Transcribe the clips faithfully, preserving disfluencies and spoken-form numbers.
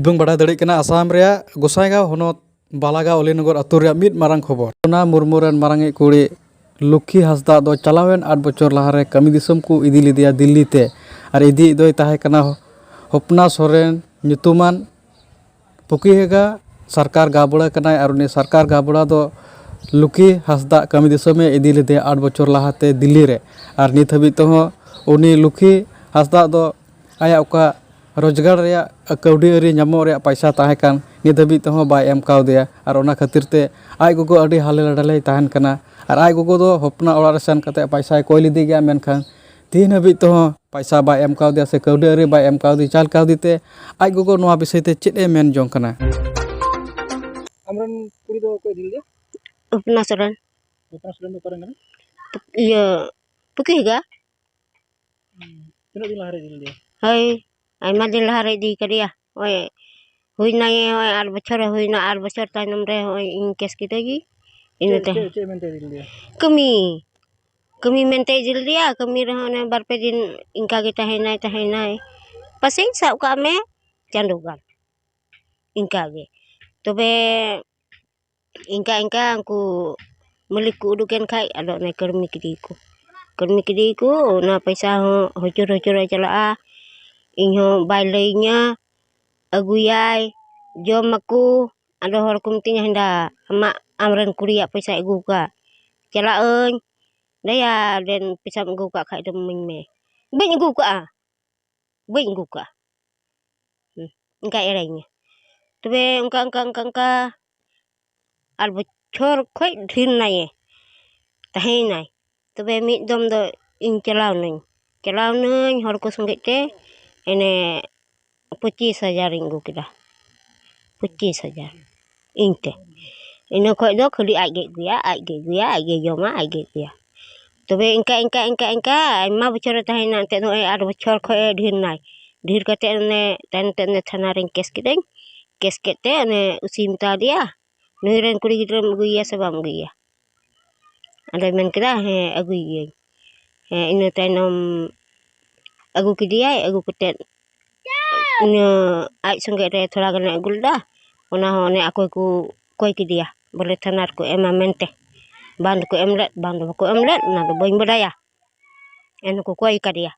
ᱵᱚᱱ ᱵᱟᱲᱟᱭ ᱫᱟᱲᱮᱭᱟᱜ ᱠᱟᱱᱟ ᱟᱥᱟᱢ ᱨᱮᱭᱟᱜ ᱜᱚᱸᱥᱟᱭᱜᱟᱸᱣ ᱦᱚᱱᱚᱛ ᱵᱟᱞᱟᱜᱟᱸᱣ ᱚᱞᱤᱱᱚᱜᱚᱨ ᱟᱹᱛᱩ ᱨᱮᱭᱟᱜ ᱢᱤᱫ ᱢᱟᱨᱟᱝ ᱠᱷᱚᱵᱚᱨ᱾ ᱥᱳᱱᱟ ᱢᱩᱨᱢᱩ ᱨᱮᱱ ᱢᱟᱨᱟᱝᱤᱡ ᱠᱩᱲᱤ ᱞᱩᱠᱷᱤ ᱦᱟᱸᱥᱫᱟᱜ ᱫᱚ ᱪᱟᱞᱟᱣᱮᱱ ᱟᱴ ᱵᱚᱪᱷᱚᱨ ᱞᱟᱦᱟᱨᱮ ᱠᱟᱹᱢᱤ ᱫᱤᱥᱚᱢ ᱠᱚ ᱤᱫᱤ ᱞᱮᱫᱮᱭᱟ ᱫᱤᱞᱞᱤ ᱛᱮ᱾ ᱟᱨ ᱤᱫᱤᱭᱤᱡ ᱫᱚᱭ ᱛᱟᱦᱮᱸ ᱠᱟᱱᱟ ᱦᱚᱯᱱᱟ ᱥᱚᱨᱮᱱ ᱧᱩᱛᱩᱢᱟᱱ ᱯᱩᱠᱤᱦᱮᱜᱟ ᱥᱚᱨᱠᱟᱨ ᱜᱟᱵᱲᱟ ᱠᱟᱱᱟᱭ᱾ ᱟᱨ ᱩᱱᱤ ᱥᱚᱨᱠᱟᱨ ᱜᱟᱵᱲᱟ ᱫᱚ ᱞᱩᱠᱷᱤ ᱦᱟᱸᱥᱫᱟᱜ ᱠᱟᱹᱢᱤ ᱫᱤᱥᱚᱢᱮ ᱤᱫᱤ ᱞᱮᱫᱮᱭᱟ ᱟᱴ ᱵᱚᱪᱷᱚᱨ ᱞᱟᱦᱟᱛᱮ ᱫᱤᱞᱞᱤ ᱨᱮ᱾ ᱟᱨ ᱱᱤᱛ ᱦᱟᱹᱵᱤᱡ ᱛᱮᱦᱚᱸ ᱩᱱᱤ ᱞᱩᱠᱷᱤ ᱦᱟᱸᱥᱫᱟᱜ ᱫᱚ ᱟᱭᱟᱜ ᱚᱠᱟ ᱨᱳᱡᱽᱜᱟᱨ ᱨᱮᱭᱟᱜ ᱠᱟᱹᱣᱰᱤ ᱟᱹᱨᱤ ᱧᱟᱢᱚᱜ ᱨᱮᱭᱟᱜ ᱯᱟᱭᱥᱟ ᱛᱟᱦᱮᱸ ᱠᱟᱱ, ᱱᱤᱛ ᱦᱟᱹᱵᱤᱡ ᱛᱮᱦᱚᱸ ᱵᱟᱭ ᱮᱢ ᱠᱟᱣᱫᱮᱭᱟ᱾ ᱟᱨ ᱚᱱᱟ ᱠᱷᱟᱹᱛᱤᱨ ᱛᱮ ᱟᱡ ᱜᱚᱜᱚ ᱟᱹᱰᱤ ᱦᱟᱞᱮ ᱰᱟᱞᱮᱭ ᱛᱟᱦᱮᱱ ᱠᱟᱱᱟ᱾ ᱟᱨ ᱟᱡ ᱜᱚᱜᱚ ᱫᱚ ᱦᱚᱯᱱᱟ ᱚᱲᱟᱜ ᱨᱮ ᱥᱮᱱ ᱠᱟᱛᱮ ᱯᱟᱭᱥᱟᱭ ᱠᱚᱭ ᱞᱮᱫᱮ ᱜᱮᱭᱟ, ᱢᱮᱱᱠᱷᱟᱱ ᱛᱤᱦᱤᱧ ᱦᱟᱹᱵᱤᱡ ᱛᱮᱦᱚᱸ ᱯᱟᱭᱥᱟ ᱵᱟᱭ ᱮᱢ ᱠᱟᱣᱫᱮᱭᱟ ᱥᱮ ᱠᱟᱹᱣᱰᱤ ᱟᱹᱨᱤ ᱵᱟᱭ ᱮᱢ ᱠᱟᱣᱫᱮ, ᱪᱟᱞ ᱠᱟᱣᱫᱮ ᱛᱮ ᱟᱡ ᱜᱚᱜᱚ ᱱᱚᱣᱟ ᱵᱤᱥᱚᱭ ᱛᱮ ᱪᱮᱫ ᱮ ᱢᱮᱱ ᱡᱚᱝ ᱠᱟᱱᱟ? ᱟᱢᱨᱮᱱ ᱠᱩᱲᱤ ᱫᱚ ᱚᱠᱚᱭ ᱤᱫᱤ ᱞᱮᱫᱮᱭᱟ? ᱩᱯᱱᱟ ᱥᱚᱨᱮᱱ᱾ ᱩᱯᱱᱟ ᱥᱚᱨᱮᱱ ᱫᱚ ᱚᱠᱟᱨᱮᱱ ᱠᱟᱱᱟᱭ? ᱤᱭᱟᱹ, ᱯᱩᱠᱤᱦᱮᱜᱟ᱾ ᱦᱩᱸ᱾ ᱛᱤᱱᱟᱹᱜ ᱫᱤᱱ ᱞᱟᱦᱟᱨᱮ ᱤᱫᱤ ᱞᱮᱫᱮᱭᱟ? ᱦᱳᱭ, ᱟᱭᱢᱟ ᱫᱤᱱ ᱞᱟᱦᱟᱨᱮ ᱤᱫᱤ ᱠᱟᱫᱮᱭᱟ᱾ ᱦᱳᱭ, ᱦᱩᱭᱱᱟᱭ, ᱦᱳᱭ, ᱟᱴ ᱵᱚᱪᱷᱚᱨ ᱦᱩᱭᱱᱟ, ᱟᱴ ᱵᱚᱪᱷᱚᱨ ᱛᱟᱭᱱᱚᱢ ᱨᱮ ᱦᱳᱭ ᱤᱧ ᱠᱮᱥ ᱠᱮᱫᱮ ᱜᱮ᱾ ᱤᱱᱟᱹ ᱪᱮᱫ, ᱛᱟᱭᱚᱢ ᱪᱮᱫ, ᱪᱮᱫ ᱢᱮᱱᱛᱮ ᱤᱫᱤ ᱞᱮᱫᱮᱭᱟ? ᱠᱟᱹᱢᱤ, ᱠᱟᱹᱢᱤ ᱢᱮᱱᱛᱮ ᱤᱫᱤ ᱞᱮᱫᱮᱭᱟ᱾ ᱠᱟᱹᱢᱤ ᱨᱮᱦᱚᱸ ᱚᱱᱮ ᱵᱟᱨ ᱯᱮ ᱫᱤᱱ ᱤᱱᱠᱟ ᱜᱮ ᱛᱟᱦᱮᱸᱭᱮᱱᱟᱭ, ᱛᱟᱦᱮᱸᱭᱮᱱᱟᱭ᱾ ᱯᱟᱥᱮᱡ ᱥᱟᱵ ᱠᱟᱜ ᱢᱮ ᱪᱟᱸᱫᱳ ᱜᱟᱱ᱾ ᱤᱱᱠᱟ ᱜᱮ᱾ ᱛᱚᱵᱮ ᱤᱱᱠᱟ ᱤᱱᱠᱟ ᱩᱱᱠᱩ ᱢᱟᱹᱞᱤᱠ ᱠᱚ ᱩᱰᱩᱠᱮᱱ ᱠᱷᱟᱡ, ᱟᱫᱚ ᱚᱱᱮ ᱠᱟᱹᱲᱢᱤ ᱠᱮᱫᱮᱭᱟᱠᱚ᱾ ᱠᱟᱹᱲᱢᱤ ᱠᱮᱫᱮᱭᱟᱠᱚ, ᱚᱱᱟ ᱯᱚᱭᱥᱟ ᱦᱚᱸ ᱦᱩᱪᱩᱨ ᱦᱩᱪᱩᱨᱮ ᱪᱟᱞᱟᱜᱼᱟ᱾ ᱤᱧ ᱦᱚᱸ ᱵᱟᱭ ᱞᱟᱹᱭᱟᱹᱧᱟ, ᱟᱹᱜᱩᱭᱟᱭ, ᱡᱚᱢ ᱟᱠᱚ᱾ ᱟᱫᱚ ᱦᱚᱲ ᱠᱚ ᱢᱤᱛᱟᱹᱧᱟ, "ᱦᱮᱸᱫᱟ, ᱟᱢᱟᱜ, ᱟᱢᱨᱮᱱ ᱠᱩᱲᱤᱭᱟᱜ ᱯᱚᱭᱥᱟᱭ ᱟᱹᱜᱩ ᱟᱠᱟᱫ, ᱪᱟᱞᱟᱜ ᱟᱹᱧ, ᱫᱟᱭᱟ ᱫᱮᱱ ᱯᱚᱭᱥᱟᱢ ᱟᱹᱜᱩ ᱟᱠᱟᱫ ᱠᱷᱟᱡ ᱫᱚ ᱤᱢᱟᱹᱧ ᱢᱮ᱾" ᱵᱟᱹᱧ ᱟᱹᱜᱩ ᱟᱠᱟᱫᱼᱟ, ᱵᱟᱹᱧ ᱟᱹᱜᱩ ᱠᱟᱜᱼᱟ᱾ ᱦᱩᱸ, ᱚᱱᱠᱟᱭ ᱮᱲᱮᱭᱤᱧᱟ᱾ ᱛᱚᱵᱮ ᱚᱱᱠᱟ, ᱚᱱᱠᱟ, ᱚᱱᱠᱟ, ᱚᱱᱠᱟ ᱟᱨ ᱵᱚᱪᱷᱚᱨ ᱠᱷᱚᱡ ᱰᱷᱮᱨ ᱱᱟᱭᱮ ᱛᱟᱦᱮᱸᱭᱮᱱᱟᱭ᱾ ᱛᱚᱵᱮ ᱢᱤᱫ ᱫᱚᱢ ᱫᱚ ᱤᱧ ᱪᱟᱞᱟᱣ ᱱᱟᱹᱧ, ᱪᱟᱞᱟᱣ ᱱᱟᱹᱧ ᱦᱚᱲ ᱠᱚ ᱥᱚᱸᱜᱮ ᱛᱮ, ᱮᱱᱮ ᱯᱚᱸᱪᱤᱥ ᱦᱟᱡᱟᱨ ᱤᱧ ᱟᱹᱜᱩ ᱠᱮᱫᱟ, ᱯᱚᱸᱪᱤᱥ ᱦᱟᱡᱟᱨ ᱤᱧ ᱛᱮ᱾ ᱤᱱᱟᱹ ᱠᱷᱚᱡ ᱫᱚ ᱠᱷᱟᱹᱞᱤ ᱟᱡ ᱜᱮ ᱟᱹᱜᱩᱭᱟ, ᱟᱡ ᱜᱮ ᱟᱹᱜᱩᱭᱟ, ᱟᱡ ᱜᱮ ᱡᱚᱢᱟ, ᱟᱡ ᱜᱮ ᱟᱹᱜᱩᱭᱟ᱾ ᱛᱚᱵᱮ ᱤᱱᱠᱟ, ᱤᱱᱠᱟ, ᱤᱱᱠᱟ, ᱤᱱᱠᱟ ᱟᱭᱢᱟ ᱵᱚᱪᱷᱚᱨᱮ ᱛᱟᱦᱮᱸᱭᱮᱱᱟ᱾ ᱮᱱᱛᱮᱫ ᱱᱚᱜᱼᱚᱭ ᱟᱴ ᱵᱚᱪᱷᱚᱨ ᱠᱷᱚᱡ ᱮ ᱰᱷᱮᱨ ᱱᱟᱭ᱾ ᱰᱷᱮᱨ ᱠᱟᱛᱮᱫ ᱚᱱᱮ ᱛᱟᱭᱚᱢ ᱛᱮ ᱚᱱᱮ ᱛᱷᱟᱱᱟ ᱨᱤᱧ ᱠᱮᱥ ᱠᱮᱫᱟᱹᱧ᱾ ᱠᱮᱥ ᱠᱮᱫ ᱛᱮ ᱚᱱᱮ ᱩᱥᱤ ᱢᱮᱛᱟ ᱫᱮᱭᱟ, "ᱱᱩᱭ ᱨᱮᱱ ᱠᱩᱲᱤ ᱜᱤᱫᱽᱨᱟᱹᱢ ᱟᱹᱜᱩᱭᱮᱭᱟ ᱥᱮ ᱵᱟᱢ ᱟᱹᱜᱩᱭᱮᱭᱟ?" ᱟᱫᱚᱭ ᱢᱮᱱ ᱠᱮᱫᱟ, "ᱦᱮᱸ, ᱟᱹᱜᱩᱭᱮᱭᱟᱹᱧ᱾" ᱦᱮᱸ, ᱤᱱᱟᱹ ᱛᱟᱭᱱᱚᱢ ᱟᱹᱜᱩ ᱠᱮᱫᱮᱭᱟᱭ᱾ ᱟᱹᱜᱩ ᱠᱟᱛᱮᱫ ᱤᱱᱟᱹ ᱟᱡ ᱥᱚᱸᱜᱮ ᱨᱮ ᱛᱷᱚᱲᱟ ᱜᱟᱱᱮ ᱟᱹᱜᱩ ᱞᱮᱫᱟ, ᱚᱱᱟ ᱦᱚᱸ ᱚᱱᱮ ᱟᱠᱚ ᱠᱚ ᱠᱚᱭ ᱠᱮᱫᱮᱭᱟ, ᱵᱚᱞᱮ ᱛᱷᱟᱱᱟ ᱨᱮᱠᱚ ᱮᱢᱟ ᱢᱮᱱᱛᱮ᱾ ᱵᱟᱝ ᱫᱚᱠᱚ ᱮᱢ ᱞᱮᱫ, ᱵᱟᱝ ᱫᱚ ᱵᱟᱠᱚ ᱮᱢ ᱞᱮᱫ, ᱚᱱᱟ ᱫᱚ ᱵᱟᱹᱧ ᱵᱟᱰᱟᱭᱟ᱾ ᱮᱱ ᱦᱚᱸᱠᱚ ᱠᱚᱭ ᱠᱟᱫᱮᱭᱟ,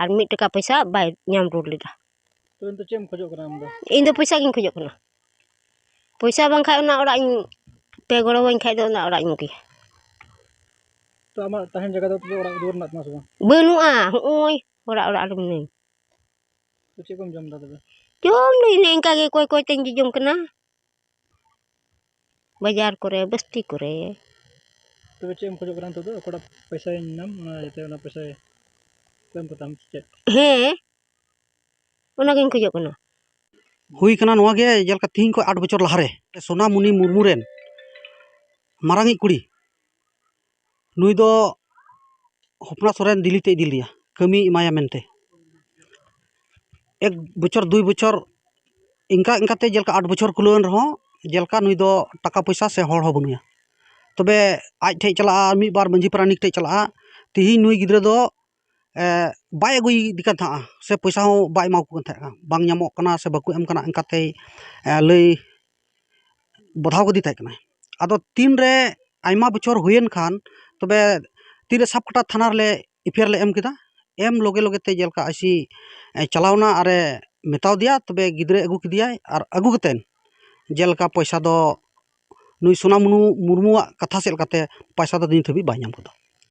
ᱟᱨ ᱢᱤᱫ ᱴᱟᱠᱟ ᱯᱚᱭᱥᱟ ᱵᱟᱭ ᱧᱟᱢ ᱨᱩᱣᱟᱹᱲ ᱞᱮᱫᱟ᱾ ᱛᱚ ᱤᱧ ᱫᱚ ᱪᱮᱫ ᱮᱢ ᱠᱷᱚᱡᱚᱜ ᱠᱟᱱᱟ ᱟᱢ ᱫᱚ? ᱤᱧ ᱫᱚ ᱯᱚᱭᱥᱟ ᱜᱤᱧ ᱠᱷᱚᱡᱚᱜ ᱠᱟᱱᱟ᱾ ᱯᱚᱭᱥᱟ ᱵᱟᱝᱠᱷᱟᱡ ᱚᱱᱟ ᱚᱲᱟᱜ ᱤᱧ, ᱯᱮ ᱜᱚᱲᱚᱣᱟᱹᱧ ᱠᱷᱟᱡ ᱫᱚ ᱚᱱᱟ ᱚᱲᱟᱜ ᱤᱧ ᱟᱹᱜᱩᱭᱟ᱾ ᱛᱚ ᱟᱢᱟᱜ ᱛᱟᱦᱮᱱ ᱡᱟᱭᱜᱟ ᱫᱚ ᱛᱚᱵᱮ ᱚᱲᱟᱜ ᱫᱩᱣᱟᱹᱨ ᱢᱮᱱᱟᱜ ᱛᱟᱢᱟ ᱥᱮ ᱵᱟᱝ? ᱵᱟᱹᱱᱩᱜᱼᱟ, ᱦᱚᱸᱜᱼᱚᱭ ᱦᱚᱲᱟᱜ ᱚᱲᱟᱜ ᱨᱮ ᱢᱤᱱᱟᱹᱧ᱾ ᱛᱚ ᱪᱮᱫ ᱠᱚᱢ ᱡᱚᱢ ᱮᱫᱟ ᱛᱚᱵᱮ? ᱡᱚᱢ ᱫᱚ ᱤᱱᱟᱹ ᱤᱱᱠᱟ ᱜᱮ ᱠᱚᱭ ᱠᱚᱭ ᱛᱮᱧ ᱡᱚᱡᱚᱢ ᱠᱟᱱᱟ, ᱵᱟᱡᱟᱨ ᱠᱚᱨᱮ, ᱵᱟᱥᱛᱤ ᱠᱚᱨᱮ᱾ ᱛᱚᱵᱮ ᱪᱮᱫ ᱮᱢ ᱠᱷᱚᱡᱚᱜ ᱠᱟᱱᱟ ᱱᱤᱛᱚᱜ ᱫᱚ? ᱚᱠᱟᱴᱟᱜ ᱯᱚᱭᱥᱟᱧ ᱧᱟᱢ, ᱚᱱᱟ ᱡᱟᱛᱮ ᱚᱱᱟ ᱯᱚᱭᱥᱟ ᱠᱚ ᱮᱢ ᱠᱟᱛᱟᱢ ᱥᱮ ᱪᱮᱫ? ᱦᱮᱸ, ᱚᱱᱟᱜᱤᱧ ᱠᱷᱚᱡᱚᱜ ᱠᱟᱱᱟ᱾ ᱦᱩᱭ ᱠᱟᱱᱟ ᱱᱚᱣᱟ ᱜᱮ, ᱡᱮᱞᱮᱠᱟ ᱛᱤᱦᱤᱧ ᱠᱷᱚᱱ ᱟᱴ ᱵᱚᱪᱷᱚᱨ ᱞᱟᱦᱟᱨᱮ ᱥᱳᱱᱟᱢᱩᱱᱤ ᱢᱩᱨᱢᱩ ᱨᱮᱱ ᱢᱟᱨᱟᱝᱤᱡ ᱠᱩᱲᱤ, ᱱᱩᱭ ᱫᱚ ᱦᱚᱯᱱᱟ ᱥᱚᱨᱮᱱ ᱫᱤᱞᱞᱤ ᱛᱮ ᱤᱫᱤ ᱞᱮᱫᱮᱭᱟ ᱠᱟᱹᱢᱤ ᱮᱢᱟᱭᱟ ᱢᱮᱱᱛᱮ᱾ ᱮᱠ ᱵᱚᱪᱷᱚᱨ, ᱫᱩᱭ ᱵᱚᱪᱷᱚᱨ, ᱤᱱᱠᱟ ᱤᱱᱠᱟᱛᱮ ᱡᱮᱞᱮᱠᱟ ᱟᱴ ᱵᱚᱪᱷᱚᱨ ᱠᱩᱞᱟᱹᱣᱮᱱ ᱨᱮᱦᱚᱸ, ᱡᱮᱞᱮᱠᱟ ᱱᱩᱭ ᱫᱚ ᱴᱟᱠᱟ ᱯᱚᱭᱥᱟ ᱥᱮ ᱦᱚᱲ ᱦᱚᱸ ᱵᱟᱹᱱᱩᱭᱟ᱾ ᱛᱚᱵᱮ ᱟᱡ ᱴᱷᱮᱡ ᱪᱟᱞᱟᱜᱼᱟ, ᱢᱤᱫ ᱵᱟᱨ ᱢᱟᱹᱡᱷᱤ ᱯᱟᱨᱟᱱᱤᱠ ᱴᱷᱮᱡ ᱪᱟᱞᱟᱜᱼᱟ᱾ ᱛᱤᱦᱤᱧ ᱱᱩᱭ ᱜᱤᱫᱽᱨᱟᱹ ᱫᱚ, ᱮ, ᱵᱟᱭ ᱟᱹᱜᱩᱭᱮᱫᱮ ᱠᱟᱱ ᱛᱟᱦᱮᱸᱜᱼᱟ, ᱥᱮ ᱯᱚᱭᱥᱟ ᱦᱚᱸ ᱵᱟᱭ ᱮᱢᱟ ᱠᱚ ᱠᱟᱱ ᱛᱟᱦᱮᱸᱜᱼᱟ, ᱵᱟᱝ ᱧᱟᱢᱚᱜ ᱠᱟᱱᱟ ᱥᱮ ᱵᱟᱠᱚ ᱮᱢ ᱠᱟᱱᱟ, ᱤᱱᱠᱟᱛᱮᱭ, ᱮ, ᱞᱟᱹᱭ ᱵᱟᱫᱷᱟᱣ ᱠᱟᱫᱮ ᱛᱟᱦᱮᱸ ᱠᱟᱱᱟᱭ᱾ ᱟᱫᱚ ᱛᱤᱱᱨᱮ ᱟᱭᱢᱟ ᱵᱚᱪᱷᱚᱨ ᱦᱩᱭᱮᱱ ᱠᱷᱟᱱ, ᱛᱚᱵᱮ ᱛᱤᱱᱨᱮ ᱥᱟᱵᱠᱟᱴᱟ ᱛᱷᱟᱱᱟ ᱨᱮᱞᱮ ᱮᱯᱷ ᱟᱭ ᱟᱨ ᱞᱮ ᱮᱢ ᱠᱮᱫᱟ, ᱮᱢ ᱞᱚᱜᱮ ᱞᱚᱜᱮ ᱛᱮ ᱡᱮᱞᱮᱠᱟ ᱟᱭ ᱥᱤ, ᱮ, ᱪᱟᱞᱟᱣᱱᱟ ᱟᱨᱮ ᱢᱮᱛᱟᱣ ᱫᱮᱭᱟ, ᱛᱚᱵᱮ ᱜᱤᱫᱽᱨᱟᱹ ᱟᱹᱜᱩ ᱠᱮᱫᱮᱭᱟᱭ ᱟᱨ ᱟᱹᱜᱩ ᱠᱟᱛᱮᱫ ᱡᱮᱞᱮᱠᱟ ᱯᱚᱭᱥᱟ ᱫᱚ ᱱᱩᱭ ᱥᱳᱱᱟᱢᱩᱱᱩ ᱢᱩᱨᱢᱩᱣᱟᱜ ᱠᱟᱛᱷᱟ ᱥᱮᱫ ᱞᱮᱠᱟᱛᱮ ᱯᱚᱭᱥᱟ ᱫᱚ ᱱᱤᱛ ᱦᱟᱹᱵᱤᱡ ᱵᱟᱭ ᱧᱟᱢ ᱠᱟᱫᱟ᱾